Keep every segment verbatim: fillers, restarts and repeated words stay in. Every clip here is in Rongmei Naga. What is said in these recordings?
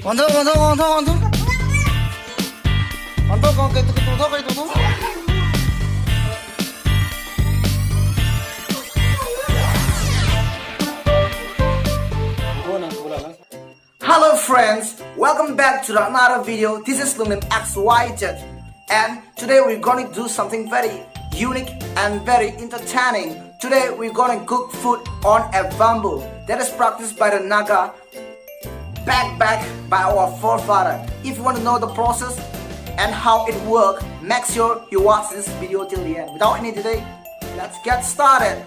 Wang thu, wang thu, wang thu, wang thu. Wang thu, wang thu, wang thu, wang thu. Hello friends, welcome back to another video. This is Lungnim X Y Z, and today we're gonna do something very unique and very entertaining. Today we're gonna cook food on a bamboo that is practiced by the Naga backpack by our forefather. If you want to know the process and how it works, make sure you watch this video till the end. Without any delay, let's get started.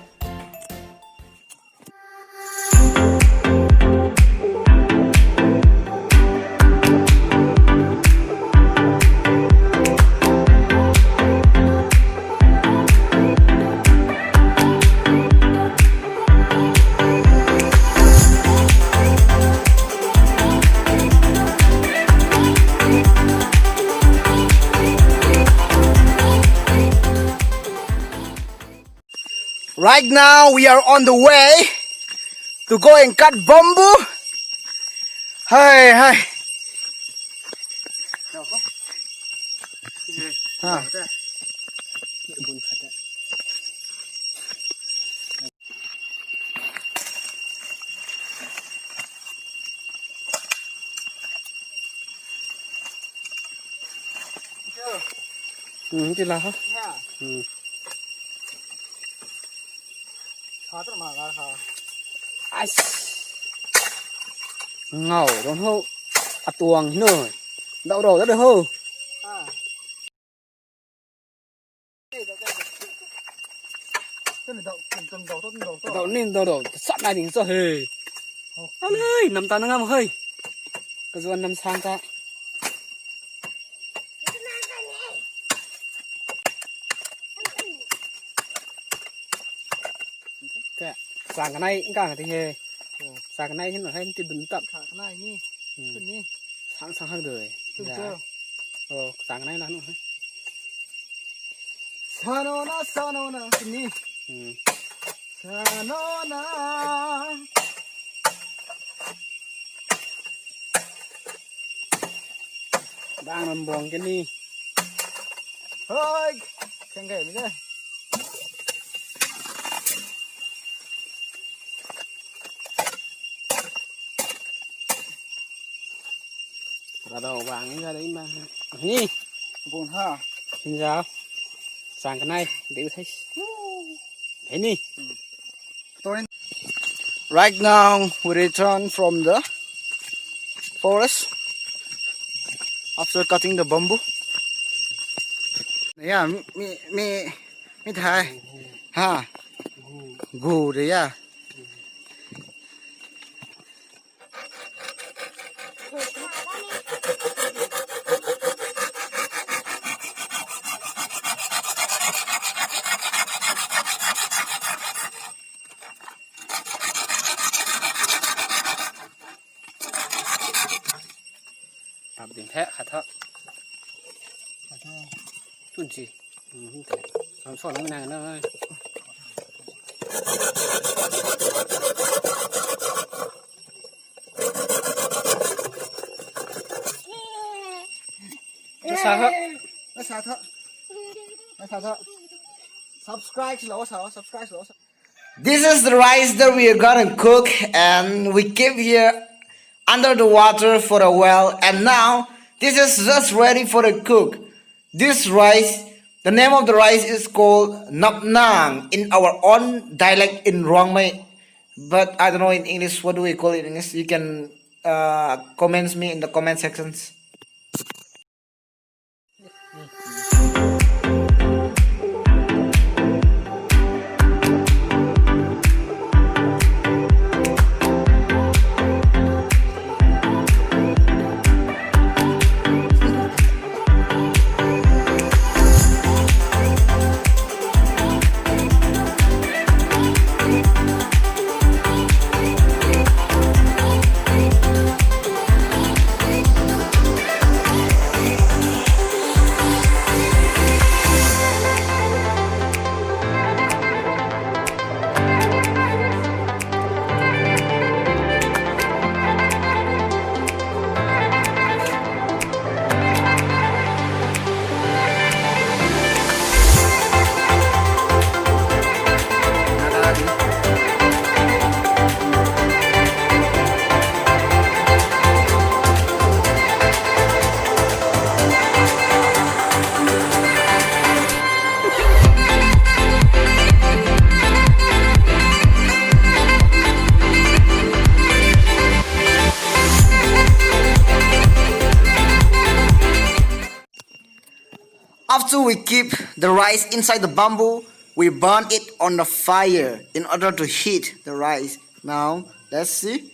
Right now we are on the way to go and cut bamboo. Hey, hey. Ha. Hmm, ti la ha. Hmm. Ais. Ngau, rong ho. Atuang hino. Dau rau da ho. Dau nin dau dau. Sat nai ding cho he. Alei, nam ta na ngam hei. Kazuan nam sang ta. Ka, sang kanei, ka ti he. Sang kanei hin hei ti dun tap. Sang kanei ni. Hmm. Tun ni. Sang sang hak doi. Tun cho. Oh, sang kanei la nu. Sanona, sanona, tun ni. Hmm. Sanona. Bang lam buang ke ni. Hoi, khang kai ni ke. Ra dau bang ni ra dei ma. Ni. Bun ha. Sin zau. Sang kanei, dei thei. Hei ni. Right now, we return from the forest after cutting the bamboo. Yeah, mi, mi, mi thai. Ha. Gu de ya. Tap ding the, khat tho. Khat tho. Tun si. Hmm, tei. Sam so nang nang na. Na sa tho. Na sa tho. Na sa tho. Subscribe lo sa, subscribe lo sa. This is the rice that we are gonna cook, and we keep here under the water for a while, and now this is just ready for a cook. This rice, the name of the rice is called napnang in our own dialect in Ruangmei, but I don't know in English, what do we call it in English? You can, uh, comments me in the comment sections. After we keep the rice inside the bamboo, we burn it on the fire in order to heat the rice. Now, let's see.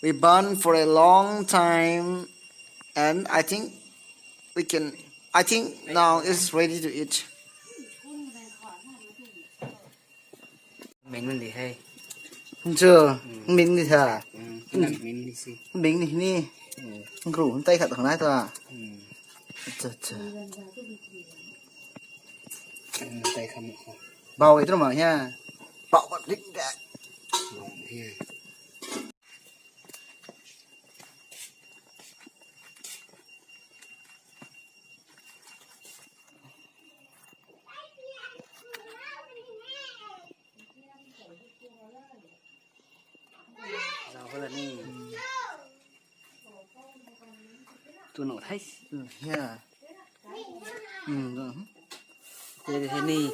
We burn for a long time, and I think we can, I think now it's ready to eat. Meng nunc di hei. Nchu, meng di tha. Meng di si. Meng di ni. Ngru tai khat khang nai ta. Acha, acha. Tai kham. Bau itu ma ya. Bau ba dik da. Tu no thai. Ya. Hmm. Tei hei ni.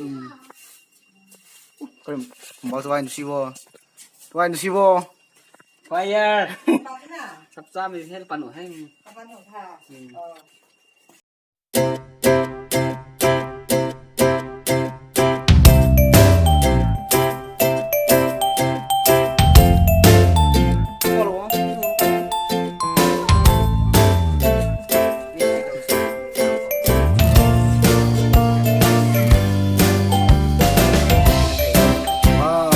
Kau mau tuai nu si bo. Tuai nu si bo. Fire. Sap sap ni hei panu hei. Wow. Wow.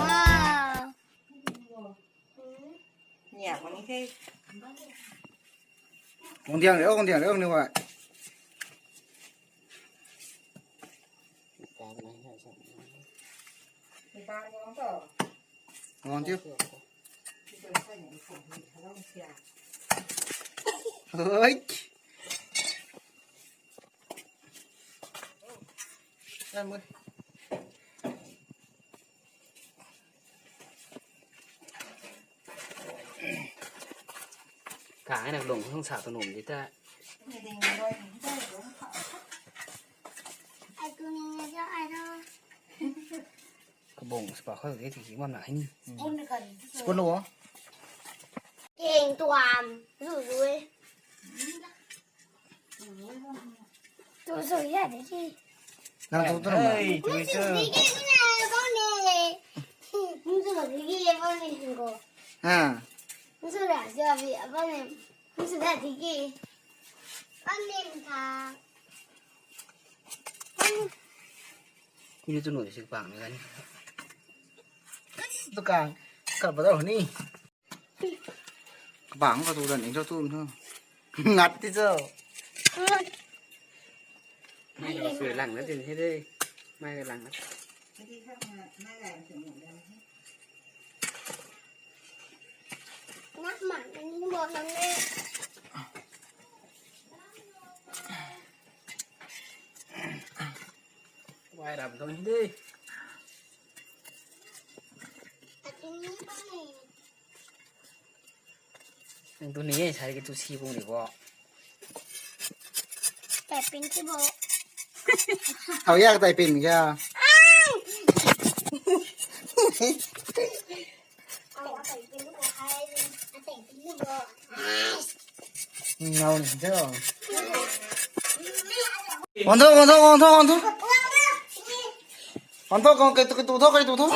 Wow. Nyak mani the. Kong diang le, kong diang le, kong ni wa. Kong diang. Hoi. Kang ai nak lung hung sa tu num di ta. Kabong spa khou di ti ki mam na hin. Spoon lo. Keng tuam zu zu e. Tu sui ya de ki. Nang tu tu na. Hey, tu tu. Musu digi na bone. Musu digi bone ko. Ha. Musu da ja bi bone. Musu da digi. Bone ka. Kuni tu nu si pang ni kan. Tu kang. Ka ba da ni. Kabang ka tu dan ni cho tu na. Ngat ti cho. Mai ka sui lang na tin he de. Mai ka lang na. Nak mak ni mo na ne. Wai ram tu he de. Nang tu ni e, sai ki tu si bung di bo. Typing ki bo. Hau ya, typing ya. Ai! Ai, typing bo, hai, typing bo. Ai! Ngau ni de. Wan tho, wan tho, wan tho, wan tho. Wan tho, kong kei tu, kei tu tho, kei tu tho.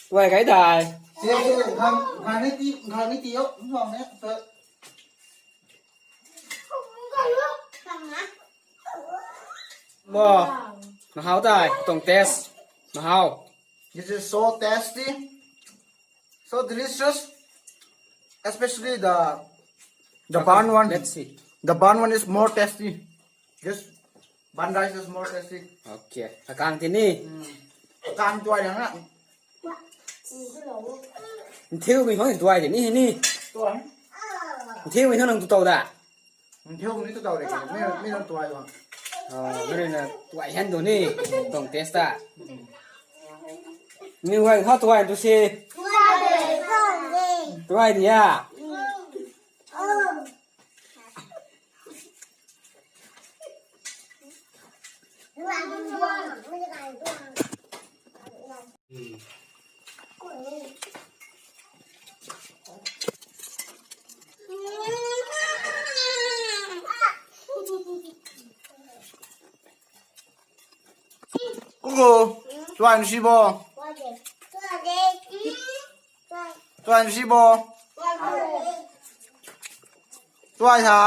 Wai kai dai. Ngai ni ti, ngai ni ti yo, ngai ni ti. Wow. Mahau dai, tong taste. Mahau. This is so tasty, so delicious, especially the the burnt one. Let's see. The burnt one is more tasty. Just Pan rice is more tasty. Okay. Akang ti ni. Kang tuai na. Nthiu mi hong tuai ti ni ni. Tuai. Nthiu mi hong nang tu tau da. Nthiu mi tu tau de. Mi mi nang tuai lo. Oh, mi na tuai hen tu ni. Tong taste ta. Ni huai ho tuai tu si. Tuai dia. Kuku, tuan si bo. Tuan si bo. Tuan ha.